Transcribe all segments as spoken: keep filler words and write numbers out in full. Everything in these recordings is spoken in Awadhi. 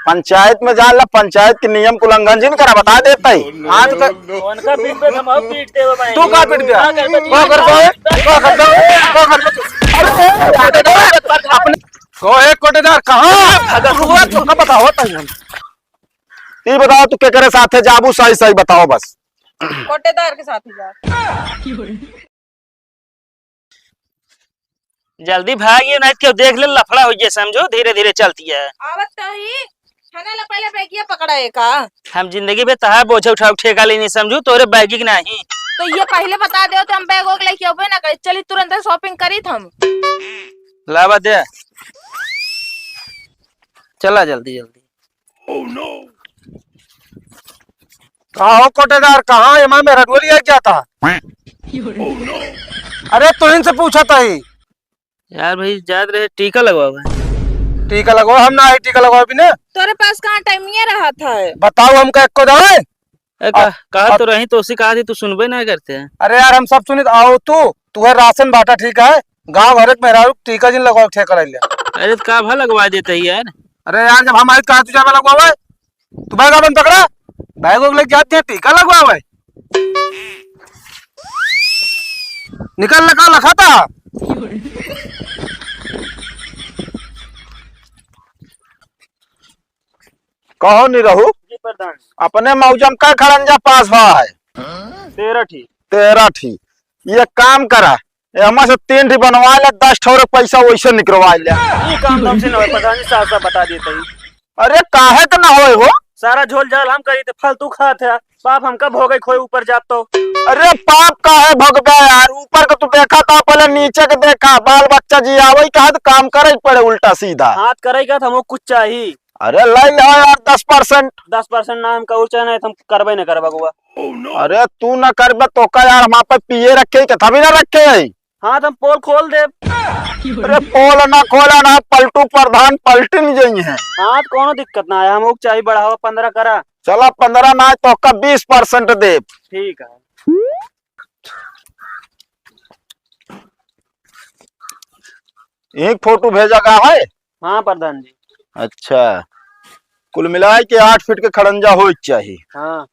पंचायत में जान ला, पंचायत के नियम के उल्लंघन जिन करा, बता देता ही। हाँ, तो कर। उनका पीट पे हम और पीट देवे भाई। तू का पीट दिया? का कर बे? का कर बे? का कर बे? का कर बे? अरे, अपने को एक कोटेदार कहाँ? अगर हुआ तो का बताओ तनी हम। ई बताओ, तू केकरे साथे जाबू, सही सही बताओ बस। कोटेदार के साथे जा। जल्दी भागियो, नहीं तो केहू देख ले, लफड़ा होइ जाए, समझो, धीरे धीरे चलती है। आवत तो ही, खाना ला पहले बैगिया पकड़ा है का? हम जिंदगी में तहार बोझा उठावे ठेका लेनी, समझू, तोरे बैगिक नहीं। तो ये पहले बता दे तो हम बैग वैग लेके अबे ना करी, चली तुरंत shopping करी थ हम। लावा दे, चला जल्दी जल्दी। कहाँ हो कोटेदार, कहाँ एमा मेहररुआ लिया जाता? अरे तू इनसे पूछा था ही। यार भाई, जात रहे टीका लगवावे। टीका लगवा, हम ना आई टीका लगवा भी ना। तोरे पास कहाँ टाइमिया रहा था? बताओ हमका एको दाए। ए, का, अब, कहा अब तो रही तो उसी कहा थी, तू सुनबे ना करते हैं। अरे यार, हम सब सुनित, आओ तू, तू है राशन बांटा, ठीक है, गाँव भर के मेहरारू टीका जिन लगवा के ठेका ले लिया। अरे तो का भा लगवा देते ही यार। अरे यार, जब हम आई तो कहा तू जाबे लगवावे, तू बैग अपन पकड़ा, बैग वैग लेके जाते हैं, टीका लगवावे। निकल, निकल, लखाता। कहो नहीं रहू। जी प्रधान। अपने मौजम का खड़ंजा पास भा है? तेरह ठी। तेरह ठी। ये काम करा, एमा से तीन ठी बनवा ले, दस ठौरे पैसा वैसे निकरवा ले। ई काम तो हमसे न होए, प्रधान जी, साफ साफ बता देते ही। अरे काहे के न होए हो? सारा झोल झाल हम करी थे, फल तू खात है, पाप हमका भोगे खोए ऊपर जात तो। अरे पाप काहे भोगबे यार, ऊपर के तू देखा था, पहले नीचे के देखा, बाल बच्चा जी आवई कहा तो काम करे पड़े उल्टा सीधा। हाथ करे का था, हमको कुछ चाहिए। अरे ले लो यार दस परसेंट। दस परसेंट ना हमका और चाहिए, नहीं तो हम करबे नहीं करबा गुआ। अरे तू ना करबे तो का यार, हम आप पिए रखे ही, कथा भी ना रखे ही। हाँ, तो हम पोल खोल दे। अरे पोल ना खोला ना, पलटू प्रधान पलटिन जई है। हाँ, तो कोनो दिक्कत ना है, हम ओक चाही बढ़ावा पन्द्रह करा। चला पन्द्रह ना, तो का बीस परसेंट दे। ठीक है। एक फोटो भेजा का है? हाँ प्रधान जी। अच्छा, कुल मिलाए के आठ फीट के खड़ंजा होए के चाही। हाँ।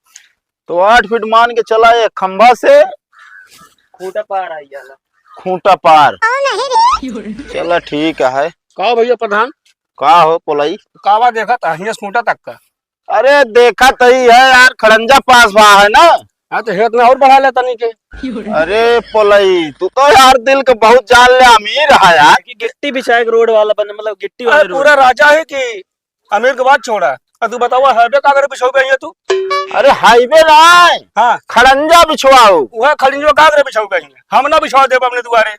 तो आठ फीट मान के चला, एक खंभा से खूंटा पार आई जाला। खूंटा पार। चला ठीक है। का भैया प्रधान? का हो पोलई? कावा देखत हियाँ खूंटा तक का? अरे देखत ही है यार, खड़ंजा पास बा है ना। हाँ, तो हेत ना और बढ़ा ले तनी के। अरे पोलई, तू तो यार दिल के बहुत जान ले, अमीर है यार। कि गिट्टी बिछाए के रोड वाला बने, मतलब गिट्टी वाले अरे रोड। पूरा राजा है कि अमीर के बात छोड़ा। अब तू बतावा, हाईवे का करे बिछाऊ गई है तू? अरे हाईवे ना है, हाँ। खड़ंजा बिछवाओ। वह खड़ंजो का करे बिछाऊ गई है? हम ना बिछवा देब अपने दुआरे।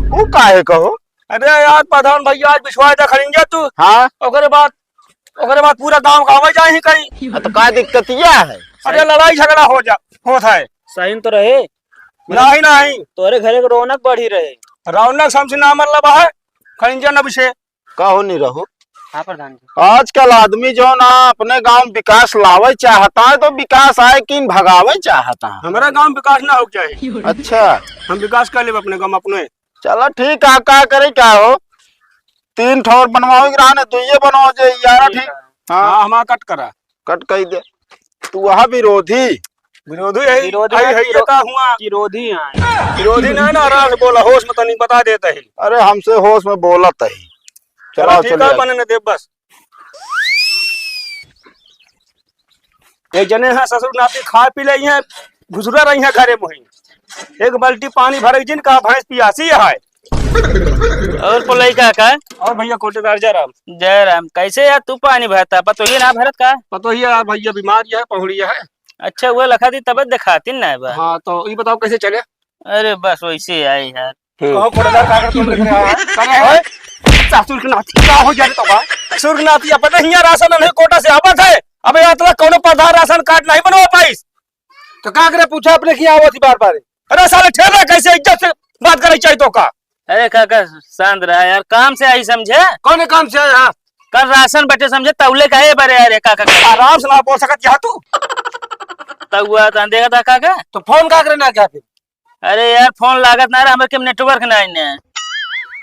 वो काहे कहो? अरे यार प्रधान भैया, आज बिछवा दे खड़ंजा तू। हाँ। ओकरे बाद, ओकरे बाद पूरा गांव का आवे जाए ही कहीं। हाँ, तो का दिक्कतिया है? अरे लड़ाई झगड़ा हो जा, होत है। सही तो रहे। नहीं, नहीं। तोरे घरे के रौनक बढ़ी रहे। रौनक समझ ना मतलब है, खड़ंजा न बिछे। का हो नहीं रहो? हाँ प्रधान जी। आजकल आदमी जो ना अपने गांव में विकास लावे चाहता है, तो विकास आए कि भगावे चाहता है। हमारा गांव विकास ना हो जाए। अच्छा। हम विकास कर लेब अपने गांव अपने। चला ठीक है, का करे क्या हो, तीन ठौर बनवाओ कि रहने, दुइये बनाओ जे, ग्यारह ठीक ठीक। है। हाँ। हाँ, हमारा कट करा। कट कही दे। तू वहाँ विरोधी। विरोधी है, विरोधी है, है, है, ये विरो-, का हुआ? विरोधी है। विरोधी नहीं ना, आराम से बोला, होश में तनी बता देता है। अरे हमसे होश में बोलत है। चलो चला, ठीक चलिए है, आगे। बने न दे बस। एक जने हैं ससुर नाती खा पी ले हैं, घुसरा रही हैं घरे मोही। एक बाल्टी पानी भरे जिन कहा भैंस पियासी है। और पोलई काका? और भैया कोटेदार जयराम। जयराम, कैसे यार तू पानी भरता? पतोहिया ना भरत का? पतोहिया यार भैया बीमार है, पहुड़िया है। अच्छा, वो लखा दी तब दिखाती ना बा। हाँ, तो ये बताओ कैसे चले? अरे बस वैसे आए यार। हम्म। कहो कोटेदार का कर तुम देख रहे हो? करे है? ससुर के नाती का हो जाए तो बा? ससुर के नाती अपन हियाँ राशन नहीं कोटा से आवत है। अबे यार तोरा कौनो प्रधान राशन कार्ड नहीं बनवा पाइस। तो का करे पूछा अपने की आवत ही बार बार। अरे साले ठेला कैसे इज्जत से बात करे चाहिए तो का? अरे काका शांत रहा यार, काम से आई समझे। कौन काम से आया? कल राशन बटे समझे, तौले का है बरे यार काका। आराम से ना बोल सकत यहाँ तू। तौआ तन देखा था काका। तो फोन का करे ना क्या फिर? अरे यार फोन लागत ना रहा, हमारे के नेटवर्क ना आइने।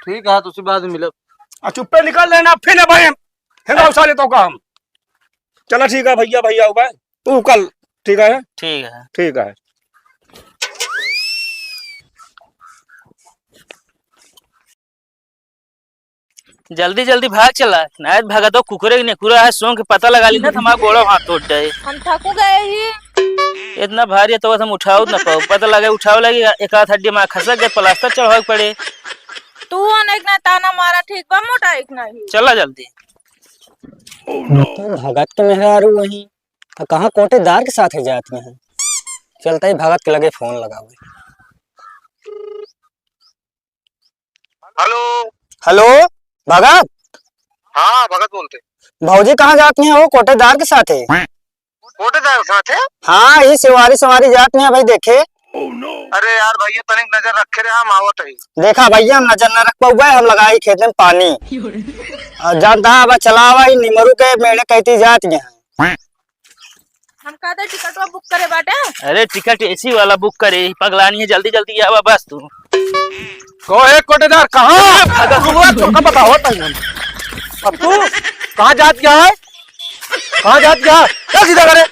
ठीक है, तो उसी बाद में मिलब। आ चुप्पे निकल लेना फिर ना भाई, हम हिंदा उछाले तो का हम। चला ठीक है भइया, भइया हो बा, तू कल, ठीक है? ठीक है। ठीक है। जल्दी जल्दी भाग चला, नाहीं त भगत कुकुरे के नेकुरा है, सोंग के पता लगा ली ना, त हमार गोड़ो हाथ टूट जाए। हम थकू गए ही। इतना भारी है तो बस हम उठाओ ना पाओ, पता लगे उठाओ लगी, एक आध हड्डी हमार खसक गए, प्लास्टर चढ़ावे के पड़े। तू अनेक ना ताना मारा, ठीक बा, मोटा एक ना ही। चला जल्दी। तो भगत के मेहरारू वहीं, आ कहाँ कोटेदार के साथ जात में है? चलते ही भगत के लगे फोन लगावे। हेलो। हेलो, भगत। हाँ, भगत बोलते। भौजी कहाँ जात में हो? कोटेदार के साथ है। कोटेदार के साथ है? हाँ, ये सवारी सवारी जात में है भाई, देखे। अरे यार भैया, तनिक नजर रखे रहे, हम आवत ही। देखा भैया, हम नजर न रख पाउबे, हम लगाई खेत में पानी। और जानता है, अब चलावा ही निमरू के मेड़े कहती जात में है। हम कहते टिकटवा बुक करे बाटे। अरे टिकट एसी वाला बुक करे, पगलानी है, जल्दी जल्दी आवा बस तू। को है कोटेदार, कहाँ? अगर तू हुआ तो का बताओ तनी हम। अब तू कहाँ जात गया है? कहाँ जात गया? चल सीधा घरे।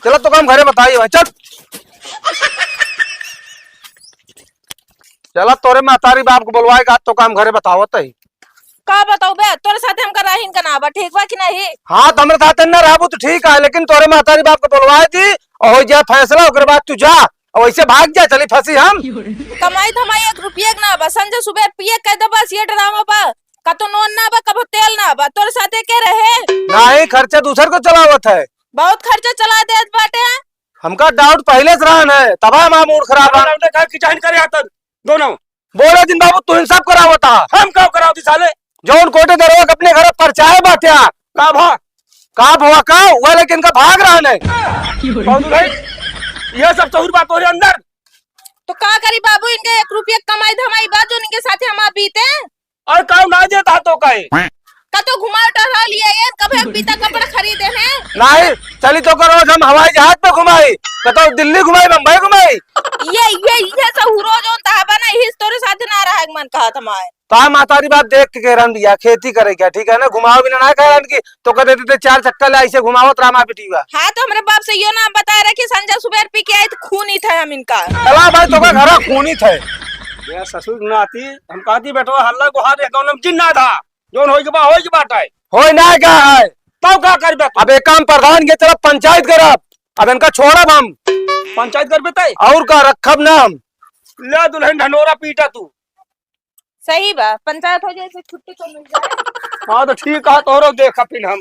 चला तो काम घरे बताई भाई, चल। चला तोरे महतारी बाप को बोलवाए का, तो काम घरे बतावत ही। का बताऊ बे, तोरे साथे हमका रहिन का ना बा, ठीक बा कि नहीं? हाँ, तो हमरे साथे न रहबू तो ठीक है, लेकिन तोरे महतारी बाप को बोलवाए दी और हो जाए फैसला, ओकरे बाद तू जा, और वैसे भाग जा, चली फंसी हम। कमाई धमाई एक रुपये के ना बा, संझा सुबह पिए कह दे बस, ये ड्रामा बा। कतो नून ना बा, कबो तेल ना बा, तोरे साथे के रहे? नहीं, खर्चा दूसर को चलावत है। बहुत खर्चा चला देत बाटे। हमका डाउट पहले से रहन है, तब हमारा मूड खराब है। लौंडे का किचाइन करे आतन दोनों। बोले दिन बाबू, तू इन सब करावता। हम का करावती साले? जौन कोटेदारवा के अपने घर परचाए बाटे। का भा? का भवा का? वो लेकिन का भाग रहन है। बाबू भाई, ये सब सहूर बात तोरे अंदर। तो का करी बाबू, इनके एक रुपया कमाई धमाई बा जो इनके साथे हम बीते। और काम ना देता तो काहे? कतो घुमाओ टहरा लिए ये, कब हम बीता कपड़ा खरीदे हैं? नहीं, चली तो करो, हम हवाई जहाज पे घुमाई, कतो दिल्ली घुमाई, बम्बई घुमाई। ये, ये, ये सब हुरो जो तहा बना, हिस तोरे साथ ना रहा मन कहा थमाए। तो हम महतारी बात देख के कह रहन भैया, खेती करे क्या, ठीक है ना, घुमाओ बिना ना कह रहन की, तो कह देते थे चार चक्कर ले ऐसे घुमावत रामा बिटिया। हाँ, तो हमरे बाप से यो नाम बताए रहे कि संझा सुबेर पी के आई तो खूनी थे हम इनका। चला भाई, तो का घरा खूनी थे। ये ससुर नाती, हम कहती बेटवा हल्ला गुहार एक गौनम जिन ना था, जोन होई के बा, होई के बात है। होई ना क्या है? तब का करबे तू? अब एक काम प्रधान के तरफ पंचायत करब, अब इनका छोड़ब हम। पंचायत करबे तय? और का रखब ना हम। ले दुल्हन ढंडोरा पीटा तू। सही बा, पंचायत हो जाए, फिर छुट्टी तो मिल जाए। हाँ, तो ठीक है, तोहरो देखा फिर हम।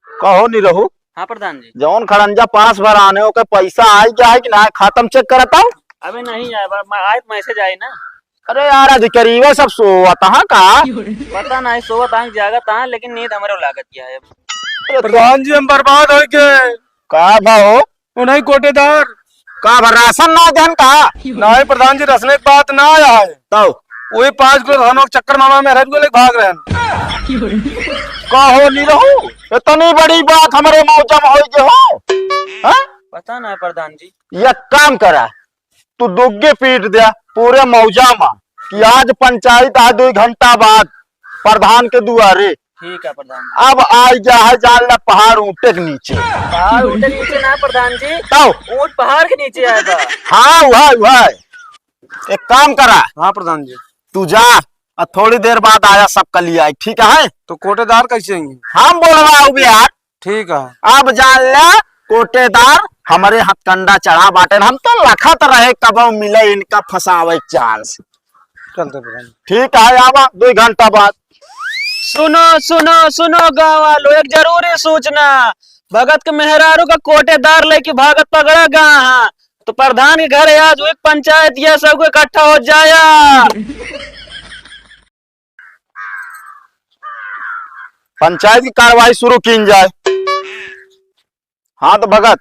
कहो नहीं रहू। हाँ प्रधान जी। जौन खड़ंजा पास भर आने, ओके पैसा आई क्या है कि ना, खाता में चेक करत आओ। अबे नहीं आए बा, मैं आए तो मैसेज आई ना। अरे यार, अधिकारीवा सब सोवत हाँ का? पता नहीं, सोवत हाँ, जागत हाँ, लेकिन नींद हमरे लागत क्या है। प्रधान जी, हम बर्बाद हो गए। का भाओ? उन्हीं कोटेदार। का भा राशन ना देहन का? नहीं प्रधान जी, राशन एक बात ना आया है। तब? वही पाँच किलो धान के चक्कर मामा में हर लेके भाग रहे हैं। का हो नहीं रहू? इतनी बड़ी बात हमारे मौजा में होई के हो? हाँ? पता ना प्रधान जी। एक काम करा, तू दुग्गे पीट द्या पूरे मौजा में कि आज पंचायत आ दो घंटा बाद प्रधान के दुआरे। ठीक है प्रधान जी। अब आई जा है जान ला पहाड़ ऊंटे के नीचे। पहाड़ ऊंटे के नीचे ना प्रधान जी। तो? ऊंट पहाड़ के नीचे आए बा। हाँ, वह, वह। एक काम करा। हाँ प्रधान जी। तू जा, और थोड़ी देर बाद आया, सब कली आई, ठीक है? तो कोटेदार कैसे हैं? हम बोलवाओ बे यार। ठीक है। अब जान ला, कोटेदार हमरे हथकंडा चढ़ा बाटे, हम तो लखत रहे कबो मिले इनका फंसावे के चांस। चलते प्रधान। ठीक है, आवा दो घंटा बाद। सुनो, सुनो, सुनो गाँव वालों, एक जरूरी सूचना। भगत के मेहरारू का कोटेदार लेके भागत पकड़ा गया है, तो प्रधान के घर आज एक पंचायत या सबको इकट्ठा हो जाया। पंचायत की कार्रवाई शुरू कीन जाए। हाँ तो भगत,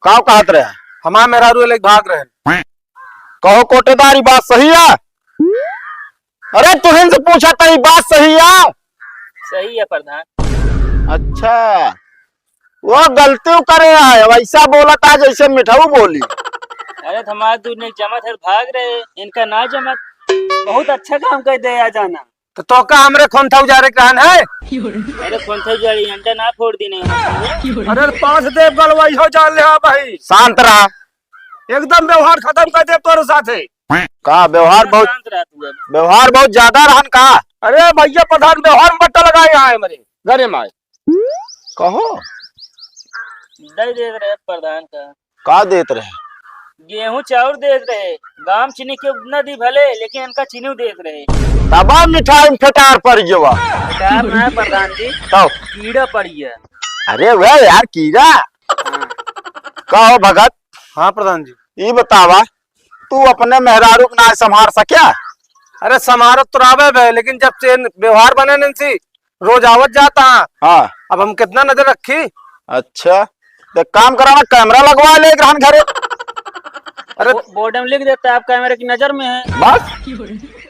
का कहत रहे? हमार मेहरारू लेके भाग रहे। कहो कोटेदार, ई बात सही है? अरे तुहिन से पूछा था, ई बात सही है? सही है प्रधान। अच्छा, वो गलती करे है, वैसा बोला था जैसे मिठाऊ बोली। अरे तो हमारे दूर नहीं जमत है, भाग रहे, इनका ना जमत। बहुत अच्छा काम कर दे आ जाना। तो तोका हमरे खोंथा उजारे के रहन है? अरे खोंथा उजारी, अंडा ना फोड़ दी नहीं। अरे पाँच देव गलवाई हो जान ले, हाँ भाई। शांत रहा। एकदम व्यवहार खतम कर दे तोरे साथे। का व्यवहार बहुत, शांत रह तू अब। व्यवहार बहुत ज्यादा रहन का? अरे भैया प्रधान, व्यवहार में बट्टा लगाए आए हमारे घरे में आए। कहो। दे देत रहे प्रधान का। का देत रहे? गेहूं चाउर देत रहे। गाम चीनी के उतना दी भले, लेकिन इनका चीनी देत रहे। तबा मिठाई में फेटार पड़ गया। फेटार ना है प्रधान जी, तब? कीड़ा पड़ गया। अरे वह यार कीड़ा। हाँ। का हो भगत? हाँ प्रधान जी। ई बतावा, तू अपने मेहरारू के ना संभार सक्या? अरे संभारत तो रहबे बे, लेकिन जब से व्यवहार बने न इनसे, रोज आवत जाता। हाँ। अब हम कितना नजर रखी? अच्छा, तो काम करा ना, कैमरा लगवा ले ग्रहण घरे। अरे बो-, बोर्ड में लिख देता है, आप कैमरे की नजर में है। बस।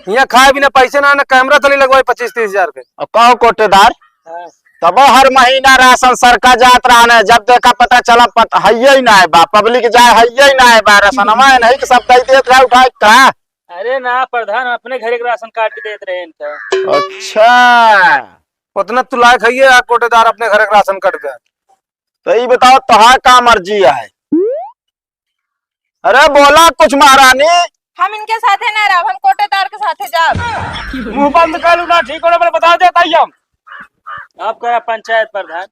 यहाँ खाए बिना पैसे ना, ना कैमरा तली लगवाए पच्चीस तीस हजार के। अब कहो कोटेदार, हाँ। तब हर महीना राशन सरका जात रहन है, जब देखा पता चला पत-, हइये ही ना है बा, पब्लिक जाए हइये ही ना है बा, राशनवा नहीं कि सब दे देत रहे उठाए का? अरे ना प्रधान, अपने घरे के राशन काट के देत रहे इनका। अच्छा। उतना तू लायक है ये कोटेदार अपने घरे के राशन काट दे। तो ये बताओ तोहार का मर्जी है? अरे बोला कुछ महारानी। हम इनके साथे ना रहब, हम कोटेदार के साथे जाब। मुंह बंद कर लू ना, ठीक होने पर बता देता ही हम। आप करा पंचायत प्रधान।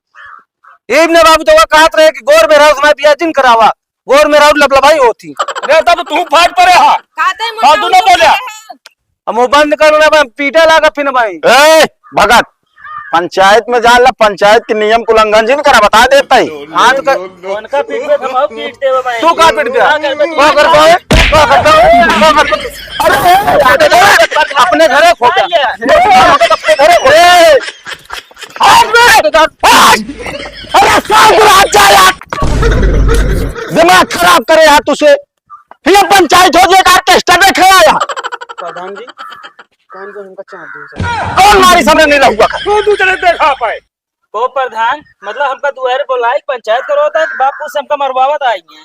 ये ने बाबू तो कहत रहे कि गोर में रहो, समय बिया जिन करावा। गोर में रहो, लबलबाई होती। अरे तब तू फाट पड़े हा। खाते मुंह फालतू ना बोले। हम वो बंद करो ना भाई, पीटे लागा फिर भाई। ए, भगत, पंचायत में जा ला, पंचायत के नियम के उल्लंघन जिन करा, बता देता ही। हाथ का उनका पीट पे हम और पीट देवे भाई। तू का पीट दे? का करबे तू? का करबे? का करबे? का करबे? अरे, अपने घरे खोटा। अपने घरे खोटा। ए, अरे, अरे, शांत रह जा यार। दिमाग खराब करे यार तुझे। ये पंचायत हो जाए, orchestra देखे आया। प्रधान जी, कौन को हमका चार दिन से? कौन मारी सामने नहीं रहूंगा? तू दूसरे देखा पाए। ओ प्रधान, मतलब हमका दुआरे बोलाई, पंचायत करो था, बाप पूछ हमका मरवावत आई है।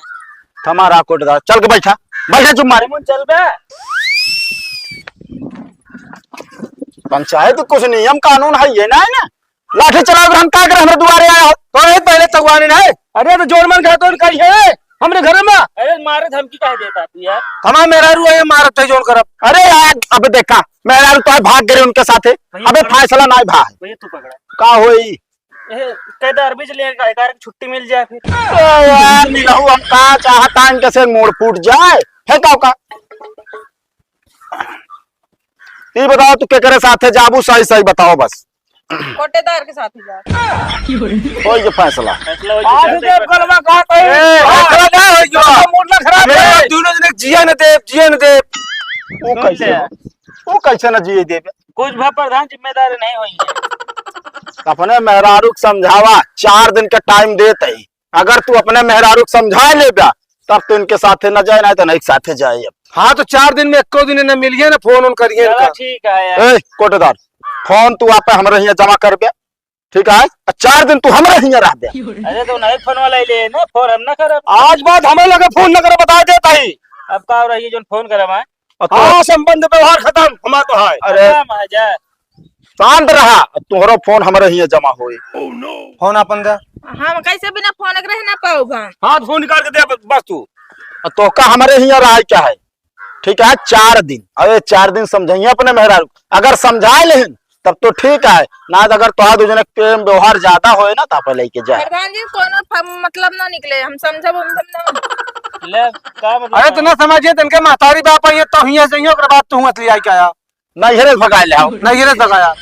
हमारा कोटेदार, चल के बैठा, बैठा चुप मारे। मुन चल बे। पंचायत कुछ नियम कानून है ये ना, है ना? लाठी चलाओ, हम का करे, हमरे दुआरे आया हो? तो ये पहले चौहान है। अरे तो जोर मन गए तो उनका ही है, हमरे घर में। अरे मारे धमकी काहे देता तू यार? हमार मेहरारू है, मारत है जोन करब। अरे यार, अब देखा, मेहरारू तो भाग गए उनके साथे। भैया अबे पकड़। फैसला नहीं भा। भैया तू पकड़ा। का होई? ए, कहता अरबी चले, एगारह की छुट्टी मिल जाए फिर। ओ यार, निरहू, हम का चाहता इनके से मूड़ फूट जाए। है का, का? ई बताओ, तू केकरे साथे जाबू, सही सही बताओ बस। कोटेदार के साथे जा। होई के फैसला। फैसला होई के आज फैसला देव कर। गलवा कहा कहे? ए, फैसला ना होई के। तो मूड ना खराब मेरे है। दोनों जने जिए न देव, जिए न देव। वो सुन कैसे ले। हो? वो कैसे ना जिए देव? कुछ भी प्रधान जिम्मेदार नहीं होई। अपने मेहरारू के समझावा, चार दिन का टाइम देत ही। अगर तू अपने मेहरारू के समझा लेबा, तब तो इनके साथे न जाए, ना तो नहीं के साथे जाए। अब हाँ, तो चार दिन में एको दिन न मिलिए, ना फोन उन करिए चलो इनका। ठीक है यार। ए, कोटेदार, फोन तू आप हमरे हियाँ जमा करबे, ठीक है? आ चार दिन तू हमरे हियाँ रहबे। अरे तो नहीं फोन वाला ही ले ना, फोन हम ना करब। आज बाद हमें लगे फोन न करे, बता देता ही। अब का हो रही है जो फोन करब है? और तो हाँ, संबंध व्यवहार खतम, हमार तो है। अरे खतम है जा। शांत रहा, अब तोहरो फोन हमरे हियाँ जमा होई। फोन अपन दे। हम कैसे बिना फोन के रह ना पाओ हम? हाँ, तो फोन निकाल के दे बस तू। अब तोहका हमरे हियाँ रहा क्या है? ठीक है, चार दिन, अरे चार दिन समझाइए अपने मेहरारू, अगर समझा लेहिन तब तो ठीक है, ना तो अगर तोहार दू जने के प्रेम व्यवहार ज्यादा होए ना तो आप लेके जाए। प्रधान जी, कोनो फ-, मतलब ना निकले, हम समझब उमझब ना। ले, का मतलब अरे है? तो ना समझिए, तनके महतारी बाप है, ये तो हियाँ से ही, ओकरे बाद तू मत लिया क्या? नैहरे से भगाए ले आओ। नैहरे से भगाया।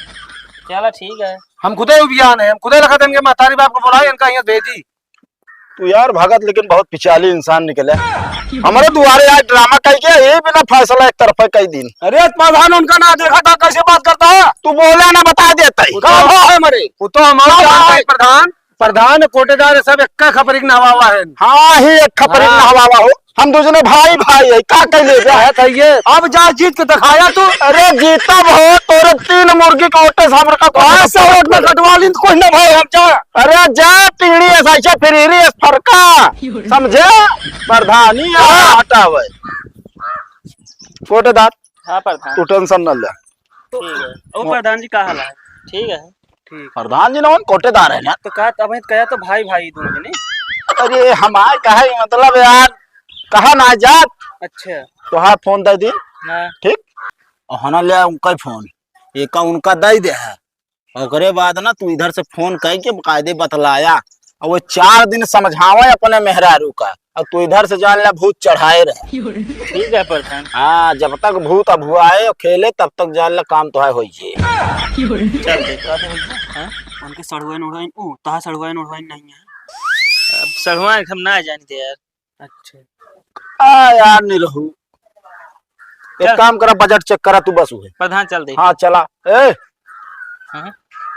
चला ठीक है। हम खुदे उबियान है, हम खुदे लखा देंगे, महतारी बाप को बुलाए, इनका यहाँ भेजी। तू यार भगत लेकिन बहुत पिचाली इंसान निकले। हमारे दुआरे आज ड्रामा कह के ये बिना फैसला एक तरफा कई दिन। अरे प्रधान उनका ना देखा था, कैसे बात करता है? तू बोला ना, बता देता है। वो तो का भाव है हमारे? वो तो हमारे का भाव है? प्रधान, प्रधान कोटेदार सब एक खपरी के नहवावा है। हाँ, ही एक खपरी के हाँ। नहवावा हो। हम दू जने भाई भाई है, का कह ले जा? है, कहिए। अब जा जीत के दिखाया तू। अरे जीतब हो, तोरे तीन मुर्गी के ओटे से हमरे का कोई हाँ, सब ओट में कटवा ली तो कोई ना भाई, हम जा। अरे जा, टीढ़ी ऐसा ऐसे फिर हीरी ऐस फरका। समझे? प्रधानी आ हटावे। कोटेदार, हाँ प्रधान। तू टेंशन न ले। ठीक है। ओ प्रधान जी, का हाल है? ठीक है। ठीक। प्रधान जी ना, उन कोटेदार है ना। तो का, अब कहा तो भाई भाई दोनों जने। अरे हमार कहे मतलब यार, कहा ना जात। अच्छा। तोहार फोन दे दी। हाँ। ठीक। और हना ले उनका ही फोन, एका उनका दे दे है। ओकरे बाद ना तू इधर से फोन कह के बकायदे बतलाया, और वो चार दिन समझावे अपने मेहरारू का, और तू इधर से जान ला भूत चढ़ाए रहे। ठीक है प्रधान। हाँ, जब तक भूत अभुआए और खेले, तब तक जान ला काम तो है होई है। चल दे, का दे भैया? हाँ? उनके सड़ुआइन उड़ुआइन, ओ, तहा सड़ुआइन उड़ुआइन नहीं है। अब सड़ुआइन हम ना जानी थे यार। अच्छा। आ यार, नहीं रहू। एक चल। काम करा, बजट चेक करा तू बस उहे। प्रधान चल दे। हाँ, चला। ए। हाँ।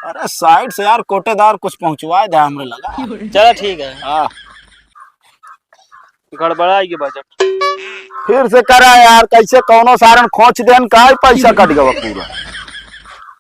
अरे साइड से यार, कोटेदार कुछ पहुँचवाए दे हमरे लगा। चला ठीक है। हाँ। गड़बड़ा ये बजट। फिर से करा यार, कैसे कौनो सारन खोंच देन का, पैसा कट गवा पूरा।